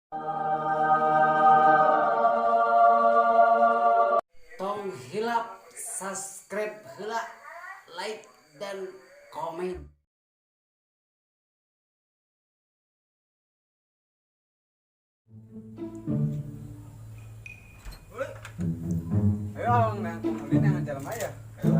Tong hilap subscribe heula, like dan komen. Ayo, nang kumpulin yang jalan aja. Ayo,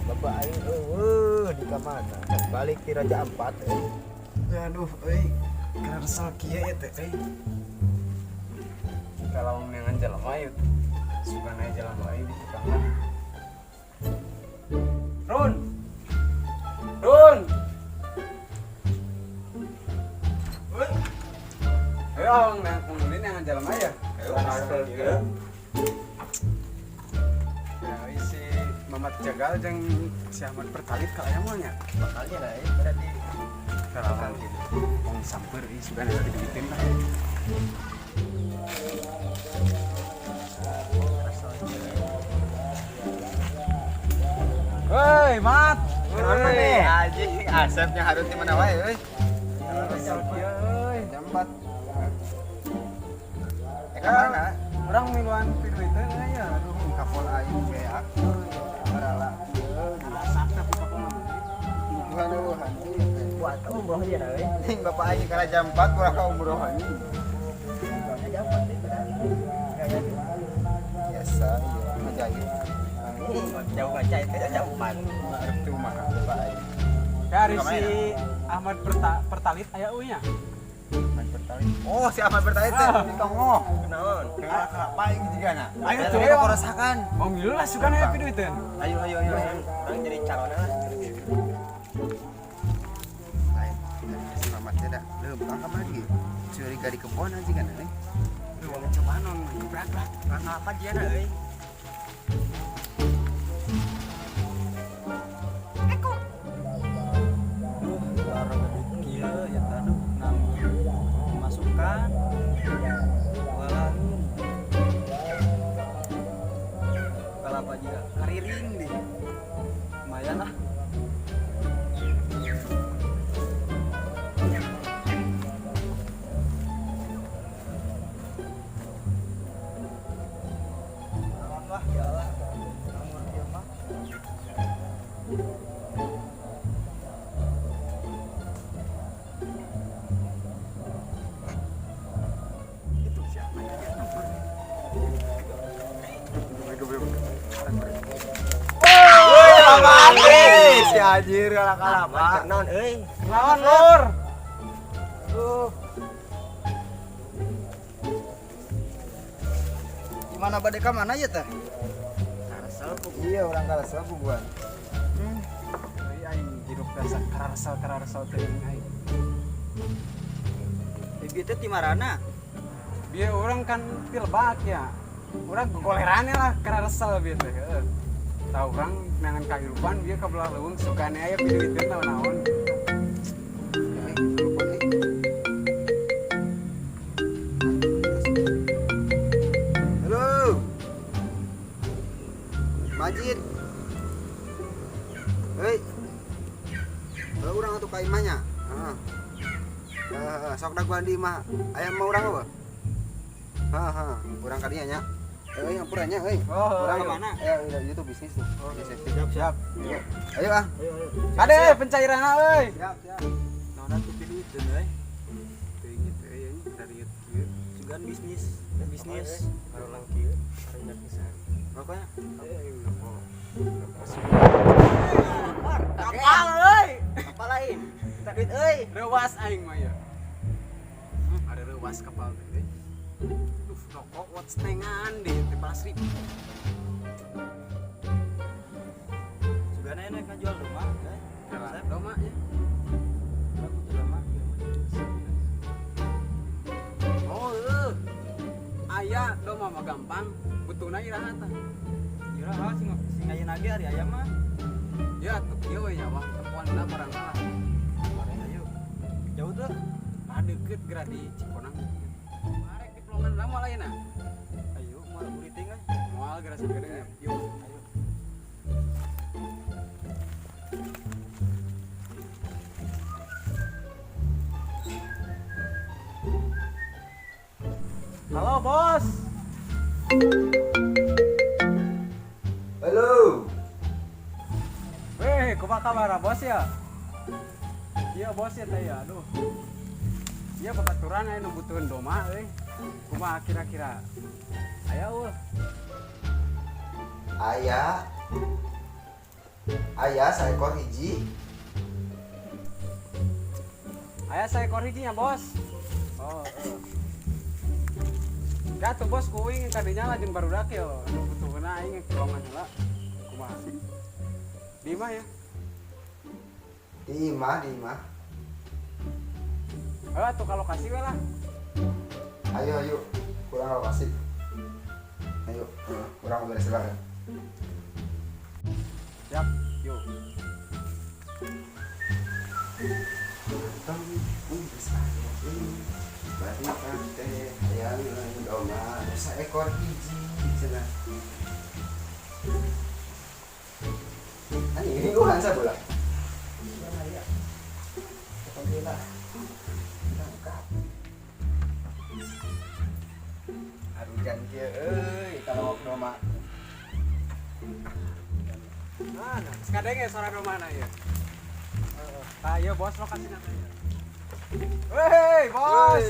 Bapak aing eueuh di kamana? Balik ti Raja Ampat euy. Aduh euy, karesel kieu ieu teh euy. Kalau neangan jelema ieu sugan aya jelema wae di tukangan. Run. Run. Euy. Ayo nang kumpulin neangan jelema ya. Ayo karesel kieu. Mamat Jagal jeung si Ahmad Pertalit kalau mah nya. Bakalnya lah berarti kalau gitu. Wong samper ieu sugan eta diduitin lah. Hei, Mat. Kenapa nih? Anjing, asepnya harus di mana wae euy. Kesel kieu euy. Jam 4. Ka mana? Urang miluan piduiteun euy ya. Aduh, kapol aing beak. Buat umroh aja euy. Ning bapak aing kana jam 4 kurang ka umroh anjing. Biasa ieu ngajahit. Jauh kaca itu jam 4. Arep mah bapak aing. Dari si Ahmad Pertalit aya euy nya. Ahmad Pertalit. Oh, si Ahmad Pertalit teh di Tongoh. Kunaon? Kelapa aing jigana. Ayo tuh korosakan. Mau ngilu lah sugan aya piduiteun. Ayo ayo ayo. Urang jadi calon lah. Leumpang ka mana ge? Curiga di kebon aja kan euy. Wong cobaan non gebrak lah. Apa dia na euy? Eko. Duh, barang duit kieu ya aduh nganggur masukan. Walah. Kalapa juga kariring deh. Lumayan lah. Si anjir kalah-kalah naon euy. Lawan lur. Gimana bade ka mana ya teh? Karesel iya urang karesel bubuan. Euy aing hirup rasa karesel teh aing. Bieu teh ti marana? Bieu urang kan ti lebak ya. Urang gogolerane lah karesel bieu teh heeh. Tahu urang nangan kahirupan bieu ka belah leuweung sukane aya piduiteun naon-naon. Halo. Majid. Hei. Heuh urang atuh ka imah nya. Heeh. Heeh, sok daguan di imah. Aya mah urang eueuh. Heeh, heeh, urang ka dieu nya. Euy, ampura nya euy. Oh, urang ka mana? Udah YouTube bisnis tuh. Oh, siap, siap. Ayo ah. Ayo ayo. Ade pencairanna euy. Siap, siap. Naon atuh piduiteun euy? Teuing teh euy dari kieu. Sugan bisnis, bisnis. Barulang kieu, karunya pisan. Rokoknya? Kapal euy. Kapal lain. Minta duit euy. Reuas aing mah ya. Ada reuas kapal teh. Duh, rokok wat setengan deh teh 1000. Sugan aya nek ngajual rumah, euy. Doma nya. Urang butuh rumah. Aya domba mah gampang, butuhna iraha tah. Iraha sing sing ayeuna ge ari aya mah. Ya atuh kieu we nya wah, tepuan lah barang lah. Ayo. Jauh tuh. Nah deket geura di Cikonang. Marek di Pelongan lah moal ayeuna. Ayo moal buriting euy. Moal geura sakedeung ya. Yuk, ayo. Halo bos. Halo. Weh, kumaha kabar bos ya? Iya bos ya teh ya, aduh. Iya babaturan aya nu butuheun doma euy. Kumaha kira-kira? Aya eueuh. Aya. Aya saekor hiji. Aya saekor hiji nya bos. Oh, heeh. Ya tuh bos kuing kadinya lah jeung barudak yo. Nu butuheunna aing kelongan heula. Kumaha? Di imah ya? Di imah, di imah. Heuh atuh ka lokasi we lah. Ayo, ayo. Kurang lokasi. Ayo, kurang beres lah. Siap, yuk. Tong, geus aya euy. Bari teh hayang domba saekor hiji cenah. Anjing ini gua sabola. Iya. Alhamdulillah. Lengkap. Arujan kieu euy kalau domba. Nah, sekadenge suara domba na ieu. Heeh. Tah ieu bos lokasina teh. Wey, bos.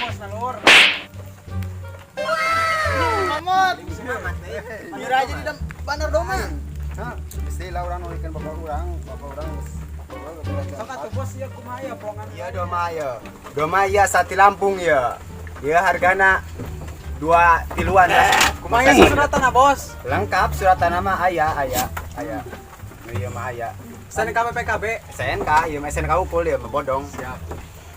Bos lur. Mamot. Mira aja di bandar doma. Hah, mesti lah urang nulikeun bapak urang geus. Sok atuh bos ieu kumaha ya pelongan. Iya doma ya. Doma iya sati Lampung ya. Ieu hargana 2 tiluan. Kumaha ya suratana bos? Lengkap surat tanah mah aya, aya, aya. Nu ieu mah aya. SNK PPKB. SNK, ieu mah SNK ukul ieu mah bodong. Siap.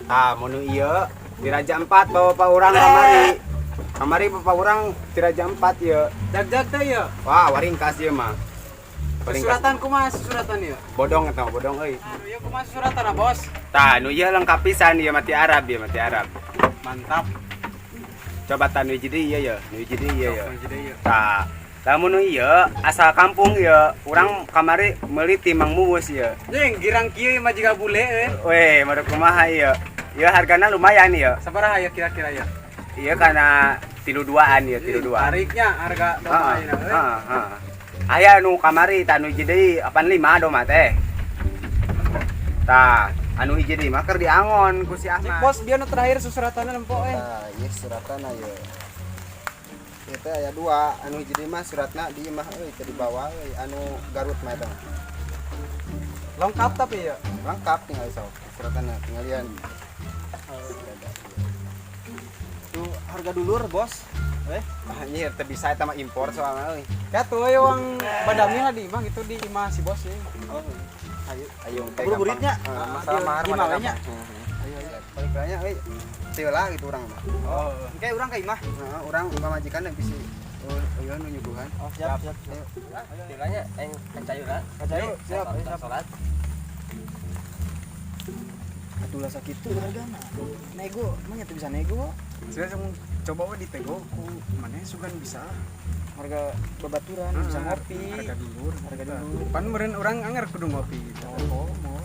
Tah, mun nu ieu di Raja 4 bapak urang kamari. Kamari bapak urang di Raja 4 ieu. Jag-jag teh ieu. Wah, waringkas ieu mah. Waringkas. Suratan kumaha suratan ieu? Bodong eta mah bodong euy. Anu ieu kumaha suratana bos? Tah, nu ieu lengkap pisan ieu mati Arab ieu mati Arab. Mantap. Coba tah nu hiji deui ieu ya, nu hiji deui ieu ya. Sok, nu hiji deui ieu. Tah, lamun nu ieu asal kampung ieu, urang kamari meuli ti Mang Muus ieu. Jeung girang kieu mah jiga bule euy. Weh, baru kumaha ieu? Ieu hargana lumayan ieu. Sabaraha ya kira-kira ya? Ieu kana 32-an ieu, 32. Tariknya harga domba Heeh, ayeuna euy. heeh, heeh. Aya nu kamari tah nu hiji deui 85 doma teh. Tah, anu hiji deui mah keur diangon ku si Cik Ahmad. bos bieu nu terakhir susuratana nempo euy. Tah, ieu suratana ieu. Ieu teh aya dua, anu hiji deui mah suratna di imah euy teu dibawa euy, anu Garut mah eta. Lengkap tapi ya. Lengkap tinggal sok suratana tinggalian. Tuh harga dulur, bos. Eh, Anjir teu bisa eta mah impor soalna euy. Ya tuh euy uang badami lah di imah gitu di imah si bos ya. Oh. Ayo, ayo teh Buru-buritnya. gampang. Heeh, Ah, masalah di- mahar di mah imah gampang. we nya. Heeh. Ayo, ayo. Balik nya euy. Teu lah gitu urang mah. Oh. Engke urang ka imah. Heeh, urang pamajikan bisi euy nu nyuguhan. Oh, siap, siap. Ayo. Tilanya aing kacayu lah. Kacayu, siap, siap. Salat. Atulah sakitu hargana. Nego, emang teu bisa nego. Saya mau coba we ditego ku maneh sugan bisa. Harga babaturan bisa ngopi. Harga dulur, Harga dulur. Pan meureun urang anger kudu ngopi gitu. Oh, mau.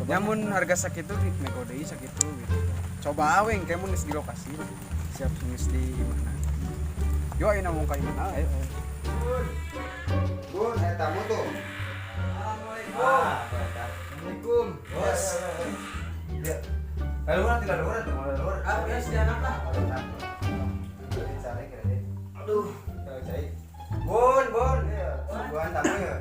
Nyamun harga sakitu di nego deui sakitu gitu. Coba we engke mun geus di lokasi. Siap geus di mana. Yo ayeuna mung ka imah. Ayo, ayo. Bun, aya tamu tuh. Assalamualaikum. Bos. Ya. Lalu tidak luar tuh, mau luar. Ah, biasa di anak lah. Aduh, cari. Bun, bun. Suguhan tamu ya.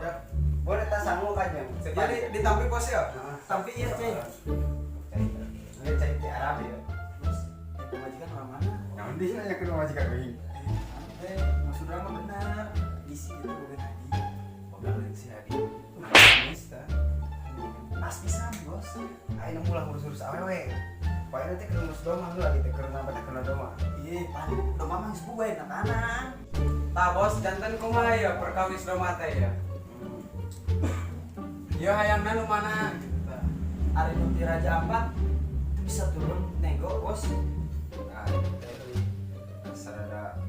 Siap. Bun, eta sangu kan yang. Jadi ditampi bos ya? Tampi iya, cuy. Ini cai di Arab ya. Majikan orang mana? Naon di nanya ke majikan euy. Teh, maksud urang mah benar. Isi itu bukan haji. Boga Ngurus-ngurus awewe. Pokoknya nanti keur ngurus domba heula gitu, keur nambah kena domba. Iya, pan domba mah geus buah na tanah. Tah bos, janten kumaha ya perkawis domba teh ya? Ieu hayangna nu mana? Tah. Ari nu ti Raja Ampat itu bisa turun nego, bos. Nah, itu teh sarada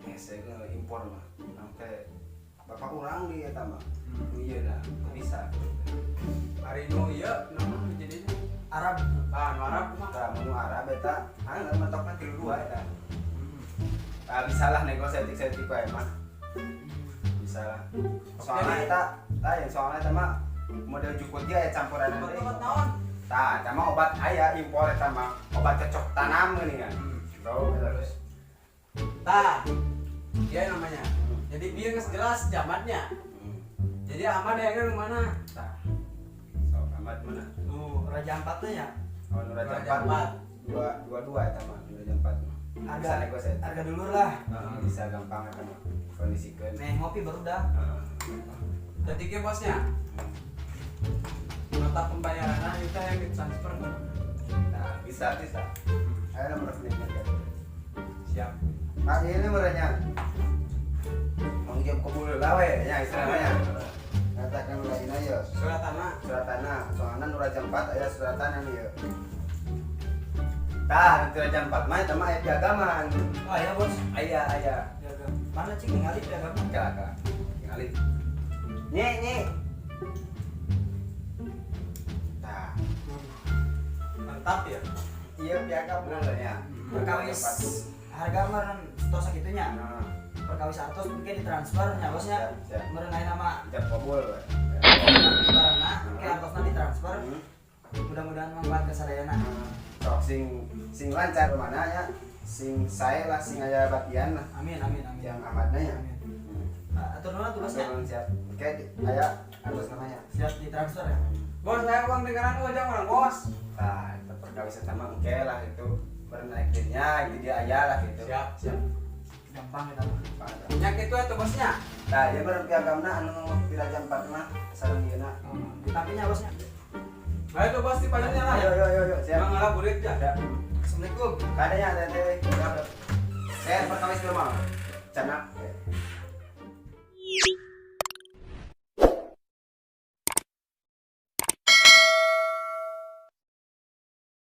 hese ge impor mah. Sampai bapak urang di eta mah. Iya dah, bisa. Ari nu ieu nu mana jadinya? Arab. Tah, nu Arab kumaha? Tah mun nu Arab eta, ah mentokna 32 eta. Tah bisa lah nego saeutik-saeutik wae mah. Bisa lah. Soalnya eta, lain soalnya eta mah model jukut dia aya campuran deui. Obat naon? Tah, eta mah obat aya impor eta mah, obat cocok tanam geuningan. Tahu terus. Tah. Iya namanya. Jadi bieu geus jelas zamannya. Jadi Ahmad hayangna nu mana? Tah. Sok Ahmad mana? Nu Raja Ampat teh ya. Oh, nu Raja Raja Ampat. Ampat. Dua dua dua eta mah, nu Raja Ampat mah. Harga Bisa nego saeutik. harga dulur lah. Heeh, bisa gampang eta mah. Kondisikeun. Meh ngopi baru dah. Heeh. Jadi ke bosnya. Nota pembayaran itu yang ditransfer. Nah, bisa bisa. Ayo nomor rekeningnya kan. Siap. Nah, ini merenya. Mau jam kebul lah we nya istilahnya. Katakan lain aja. Surat tanah. Surat tanah, soalnya nu Raja Ampat aya surat tanah nih ya. Tah, nu Raja Ampat mah eta mah aya piagaman. Oh iya, bos. Aya aya. Piagam. Mana cing ningali piagam? Kala kala. Ningali. Nyi nyi. Tah, Mantap ya. iya piagam bener ya. Perkawis harga mah tos sakitunya. Nah, Perkawis artos mungkin ditransfer nya bosnya. Siap, siap. Meureun aya nama Ijab kabul we. barangna ke artosna ditransfer. Mudah-mudahan manfaat ke sadayana. Sok sing sing lancar mana ya, sing sae lah, sing aya bagian lah. Amin amin amin. Yang amatnya ya. Amin. Nah, atur nuhun atuh bosnya. Turun siap. Oke, aya atas namanya. Siap ditransfer ya. Bos, saya uang dengaran aja orang bos. Nah, itu perkawis eta mah oke lah itu bernaiknya itu dia aya lah gitu. Siap, siap. Gampang eta mah. Nya kitu atuh bosnya. Nah, dia bareng piagamna anu di Raja Ampat mah sareng ieu. Ditampilnya bosnya. Ayo tuh bos dipayunnya lah. Ayo ayo ayo ayo siap. Emang ngalah burit ya. Siap. Assalamualaikum. Kadanya teh teh. Saya perkawis dulu mah. Canak.